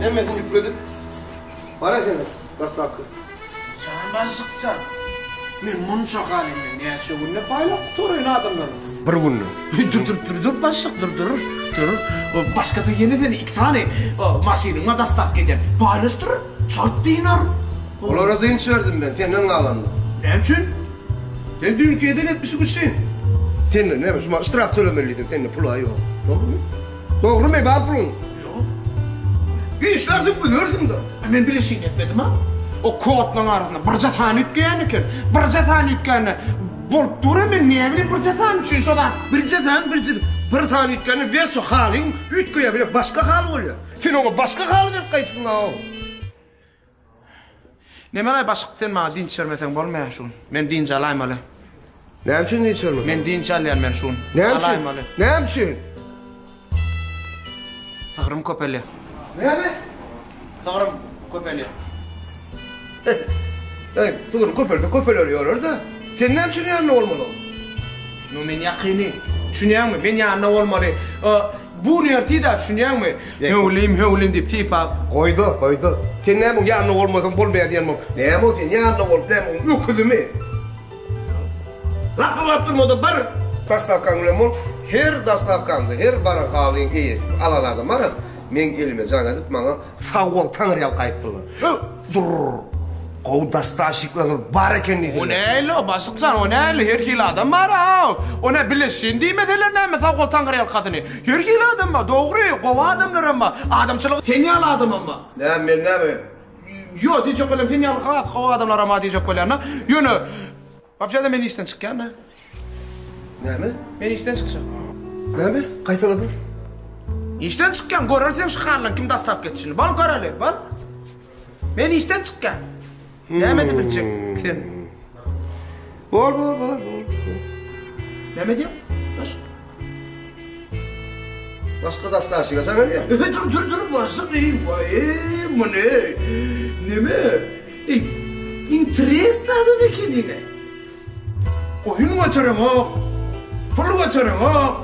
Hemmesini ýükledik. Bar ekeni dostawka. Jan başlyk jan. Men munça galymy näçe günde paýlap gutaraýyn adamlara? Bir günde. Dur dur dur dur başlyk dur dur dur. Başga-da ýene seni iki sany maşynyň bar dostawka edýän. Paýlaşdyr, çalt dynar. Olara dynç berdim men, senden galanyny. Näme üçin? Sen düýnki eden etmişiň üçin. Senden näme, şu maňa ştraf tölemeli diýdim, sende pul-a ýok. Dogrumy? Dogrumy, bar puluň? Ýok. Işlärsiň, üzersiň-de. Men bileşigini etmedim-a. O kodlaryň arasynda birje sany üýtgeýän eken. Birje sany üýtgände bolup dur-a, men näbileyim birje sany üçin şo zat. Birje sany, birje, bir sany üýtgände wes şo halyň üýtgeýär, bile başga haly bolýar. Sen oňa başga haly berip gaýtdyň-a. Nemeraý başyk sen maňa dynç bermeseň bolmaýar şu gün. Men dynç alaýmaly. Näme üçin dynç bermeseň? Men dynç alýan men şu gün. Näme üçin? Alaýmaly. Näme üçin? Sygrym köpelýär. Näme? Sygrym köpelýär. Eý, sygryň köpelse köpeler ýörer-de. Sen näme üçin ýanynda bolmaly onuň? No men ýakyny. Düşünýäňmi? Men ýanynda bolmaly. Bu gün ertir-dä, düşünýäňmi? Höwlim, höwlim diýip sypap. Goý-da, goý-da. Sen näme oň ýanynda bolmasaň bolmaýar diýen bolup. Näme ol sen ýanynda bolup, näme oň öküzimi? Lakgylap durma-da, bar! Dostawkaň bilen bol. Her dostawkaňda, her baran halyň eýesi, alan adam bar-a, meň elime jaň edip, maňa sag bol, Taňryýalka aýtsynlar. Dur. Gowy dostawşiklaryňyz bar eken diýsinler. O nähili, başlyk jan, o nähili, her hili adam bar-ow. O nä bileşin diýmeseler näme, sag bol Taňryýalkasyny. Her hili adam bar, dogry, gowy adamlaram bar. Adamçylygy sen ýaly adamam bar. Näme, men näme? Ýo, diýjek bolýan, sen ýaly has gowy adamlaram bar diýjek bolýan-da. Ýöne, wapşe-de men işden çykýan-da. Näme? Men işden çykjak. Näme? Gaýtalada. Işden çykýan, görersiň şu haldan kim dostawka etjini. Bol göreli, bol. Men işden çykýan. Näme edip biljek sen? Bol, bol, bol, bol. Näme diýýän? Baş. Başga dostawşiga jaň edýän. Dur, dur, dur, başlyk, eý, waý, muny. Neme? Eý, interesny adam ekeniň. Oýun götereňok, pul götereňok,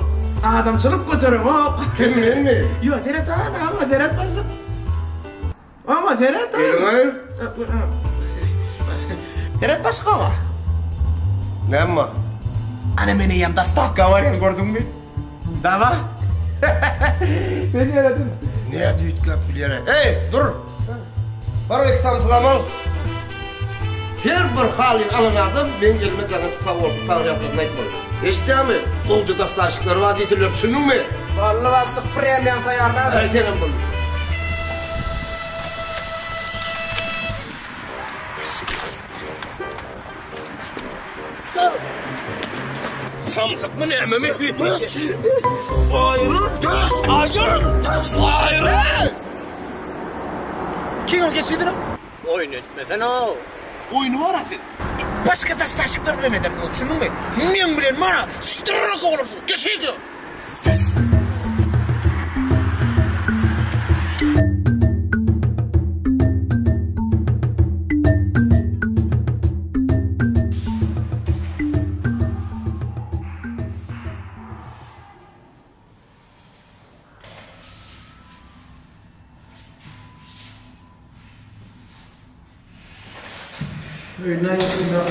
adamçylyk götereňok. Kim menmi? Ýok, seret ana, aňa seret başlyk. Aňa seret. Eliňi aýyr. Seret başlyk aňa. Näme bar? Ana men eýýäm dostawka barýan gördüňmi? Dawa. Men ýöredim. Nädip üýtgäp bilýär-ä? Eý, dur! Bar iki samsygam al. Her bir halyny alan adam meň elime jaň edip sag bolsun, taňryýalkasyn aýtmaly. Eşitýäňmi? Gowja dostawşikleri bar diýseler, düşündiňmi? Boldy başlyk, premýaňy taýýarlaber. Äý, senem boldy. Samsykmy nämemi? Düş! Aýryl, düş! Aýryl, düş! Aýryl! Kino geçidini? Oýun etmesene-ow. Oýny bar-a siz. Başga dastaşyklar bilen edersiňiz, düşündiňmi? Meň bilen mana strogo bolarsyňyz. Geçidi! Düş! Öýüne hiç kim ýok.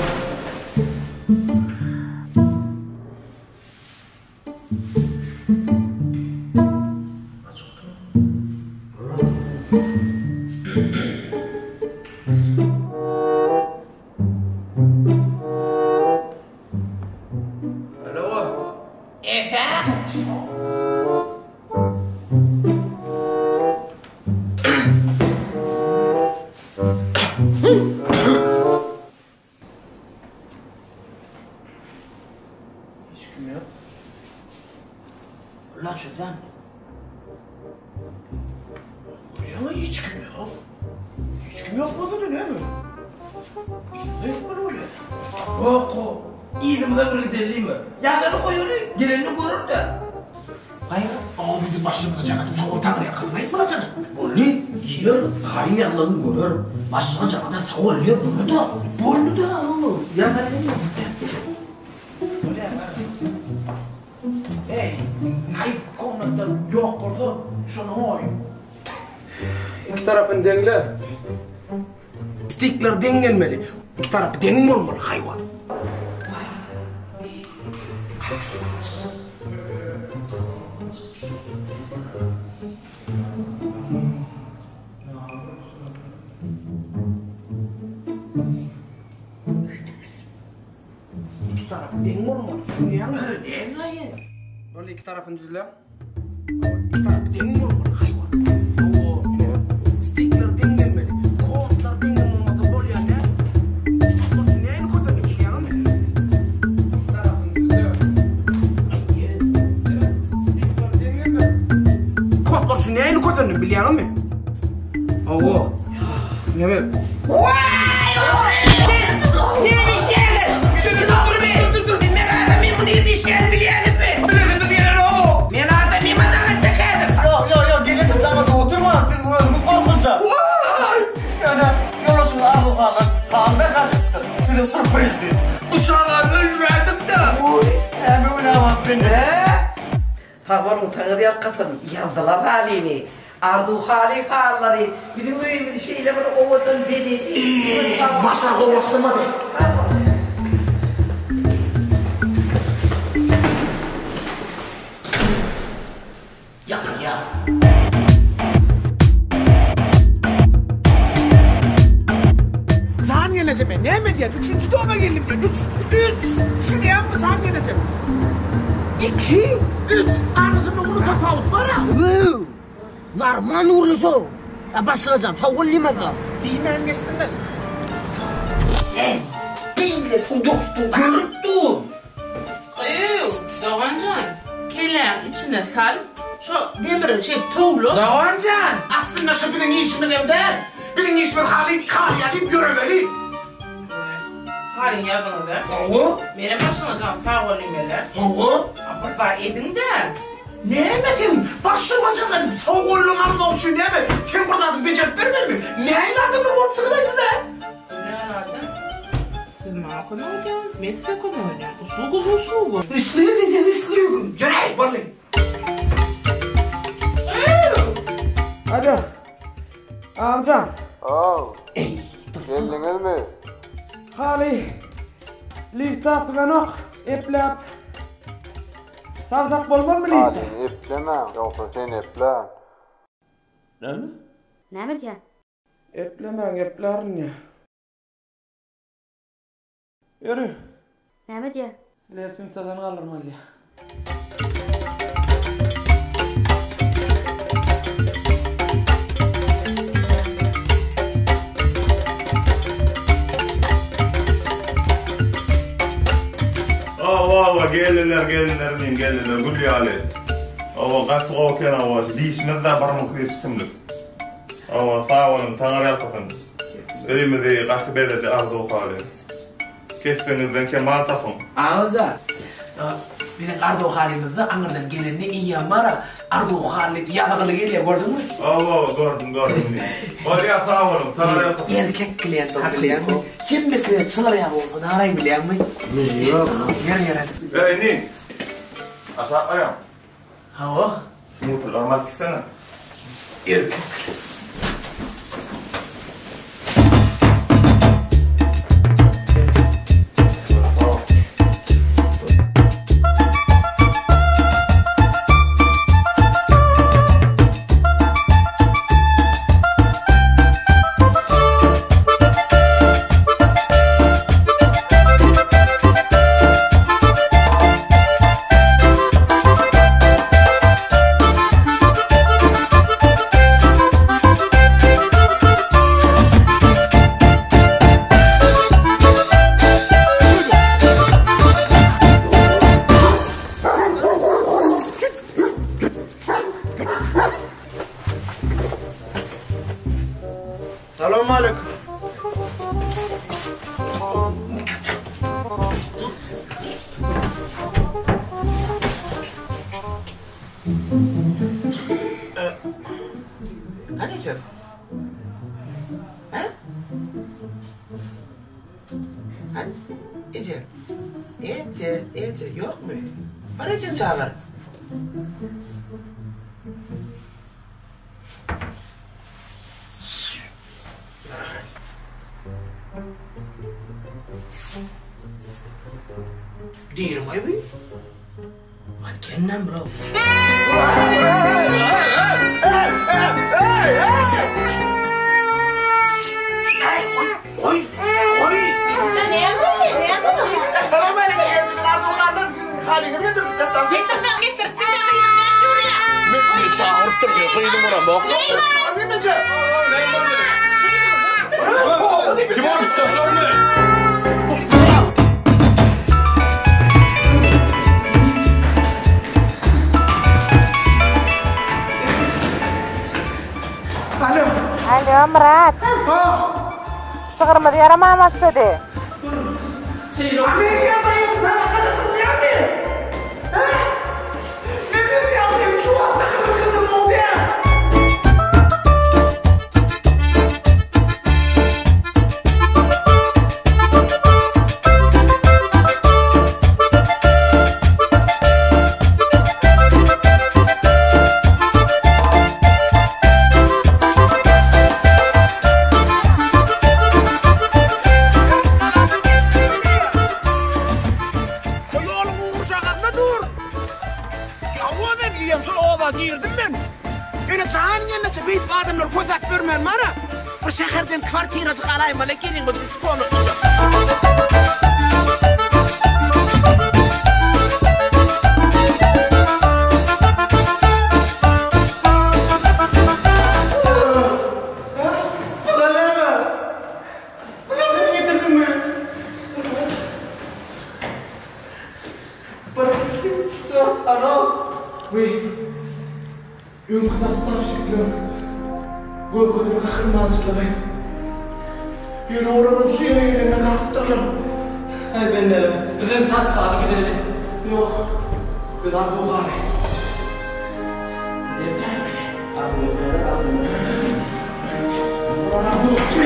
Hiç kim ýok. Ulan şuradan. Buraya hiç kim ýok. Hiç kim ýok bolsa da näme? Yzda etmeli bolýar. Ýok-o. Yzymyza bir gidelimi? Ýazaly goýaly, gelenini görer-dä. Gaýrat, aw biziň başymyza jaň edip sag bol Taňryýalkasyn aýtmana jaň et. Boldy, girer, haýyň ýazlagyny görer. Başyňa jaň eden sag bol diýer, boldy-da. Boldy-da, ýazaly. Bolýar, bar. Eý, haýsy komnatda ýok bolsa, şony goý. Iki tarapyny deňle. Stikler deň gelmeli. Iki tarapy deň bolmaly haýwan. Iki tarapy deň bolmaly, düşünýäňmi? Näme? Boldy, iki tarapyny düzle. Iki tarapy deň bolmaly, haýwan. Hawa, ine. Stikler deň gelmeli. Kodlar deň bolmasa bolýar däl. Dur, şu nähili köteldi, düşünýäňmi? Iki tarapyny düzle. Stikler deň gelmeli. Kodlar şu nähili köteldi, bilýäňmi? Hawa. Näme? Ýok, ýok, ýok, gelneje jaňa oturmaň, siz özüňiz gorkunja. Ýöne ýoldaşyňyz Arzuw hanym Hamza gazypdyr. Size sürpriz diýip. Bu çagany öldüräýdim-dä. Näme günä bar mende? Sag boluň taňyr ýalkasyn ýazdylar halyny Arzuw haly halylary biziň öýümizi şeýle bir owadan bezedi Başa gowy başlamady. Sag boluň. Ýapylýar. Jan gelneje men näme edýän üçünji doma geldim diýen üç üç düşünýäňmi jan gelneje iki üç arasynda uly tapawut bara. Woo! Narman urluşow. A başlyga jan sag bol diýmezler. Diýmän geçsinler. Eý, beýle tutuk görüp dur. Gyýw, dogan jan, kelläň içine sal, şo demiri şeýdip towla. Dogan jan, aslynda şu biziň işimizem däl. Biziň işimiz haly halyýa diýip ýöremeli. Halyň ýazyňyz-a? Hawa. Menem başyňa jan sag bol diýmeli. Hawa. A bir zat ediň-dä. Näme sen başyma jaň edip sowallyk almak üçin näme sen bir zady bejerip bermelimi? Nähili adamlar bolupsyňyz-aý siz-ä? Nähili adam? Siz maňa kömek edýäňiz, men size kömek edýän. Usluga za uslugu. Usluga za uslugu. Ýöräý, boldy. Alo. Agjan. Haw. Geldiňizmi? Haly lifte asylanok, epläp salsak bolmazmy lifte? Halyny eplemäň, ýogsa sen eplän. Näme? Näme diýýä? Eplemäň, eplärin diýýä. Ýöri. Näme diýýä? Lestwitsadan galdyrmaly diýýä. Hawa hawa gelinler gelinler inim gelinler gül ýaly. Hawa gaty gowy eken hawa şu dişimiz-de bir müň çitimlik. Hawa sag boluň Taňry ýalkasyn. Öýümizi gaty bezedi Arzuw haly. Kesbiňizden kemal tapyň. Agajan, biziň Arzuw halymyzda aňyrdan gelende eýýäm bar-a Arzuw haly diýip ýazgyly gelýär, gördüňmi? Hawa hawa gördüm gördüm. Bolýa sag boluň Taňry ýalkasyn. Erkek klient ol bilýäňmi? Hemme klient şular ýaly bolsa naraý bilýäňmi? Ýer ýer edip. Eý inim. Aşak barýaň. Hawa. Şu musurlaram alyp gitsene. Erkek. Salowmaleýkim. Hany ejem? Hä? Hany ejem? Eje, eje, ýokmy? Bar ejeňi çagyr. Dirimaý bu? Mankennem bro. Kim urupdyr? Alo. Alo, Myrat. Şygrymyz ýaraman başlady. Şu ýoluň ugurjagazynda dur. Ýa-wa men iýem şol oba girdim men. Ýöne janyň gelmeçe beýdip adamlary gözläp ýörmän bar-a. Bir şäherden kwartirajyk alaýmaly geliň bir üç komnatlyjak. Bular näme? Bular sen getirdiňmi? Bir, iki, üç, dört, ana. Wiý, öňki dostawşikleriň görkezen gahrymançylygy. Ýöne olaram şu ýere gelende galypdyrlar. Aý bendeler, bizem taşlaly gideli. Ýok, biz arzuw-haly. Ertämeli. Arzuw arzuw. Olar arzuw etdi.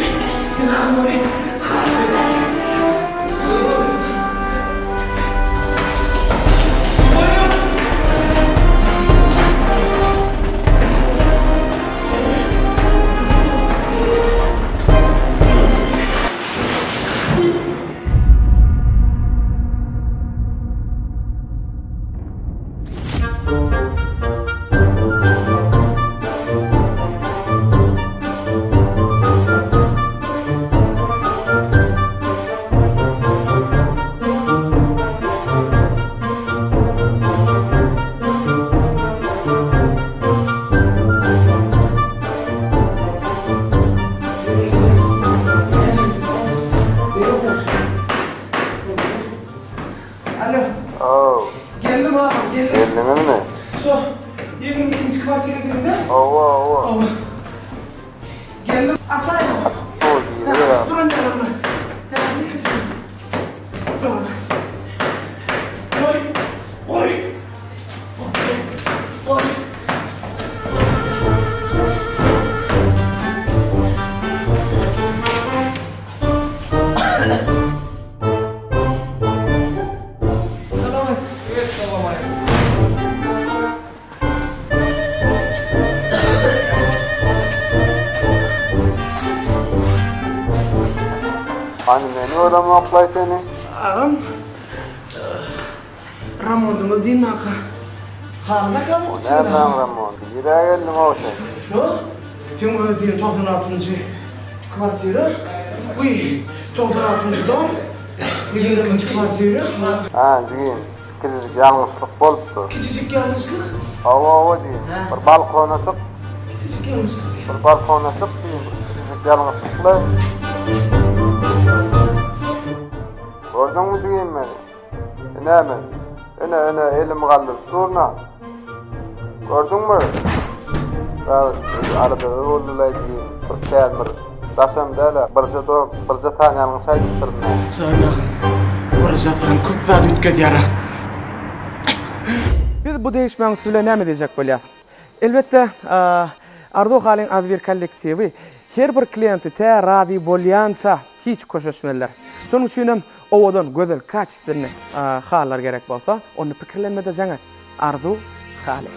Biz arzuwlary harap edeli. Alo. Haw. Geldim agam, geldim. Geldiňizmi? Şo, 22-nji kwartira girdim-de. Hawa, hawa. Hawa. Geldim, açaýyň. Goý, giriber. Açyp duran ýaly muny. Hä, ýekeje. Dur. Goý, goý. Goý. Hany meni göremoklaý seni. Agam, Ramondyňyz diýmaka. Halyna kam O nämäň Ramondy? Nirä geldiň-ow sen? Şo, seň öz diýen 96-njy kwartira. Wiý, 96-njy dom. 22-nji kwartira. Hä, jigim, kiçijik ýalňyşlyk bolupdyr. Kiçijik ýalňyşlyk? Hawa, hawa jigim. Bir balkona çyk. Kiçijik ýalňyşlyk diýip. Bir balkona çyk jigim, bir kiçijik ýalňyşlyk-la. Gördüňmi jigim meni? Ine men. Ine, ine, elimi galdyryp durun-a. Gördüňmi? Aladalar boldy-laý jigim. Bir kän bir daşam däl-ä. Birje do, birje sany ýalňyş aýdypdyryn men. Jan agam, birje san köp zat üýtgedýär-ä. Biz bu degişmäň üsti bilen näme diýjek bolýas? Elbetde, Arzuw Halyň Azbir kollektiwi her bir kliýenti tä razy bolýança hiç köşeşmezler. Şonuň üçinem owadan, gözel, kaçestwennyý halylar gerek bolsa, onda pikirlenmede jaň et. Arzuw Haly.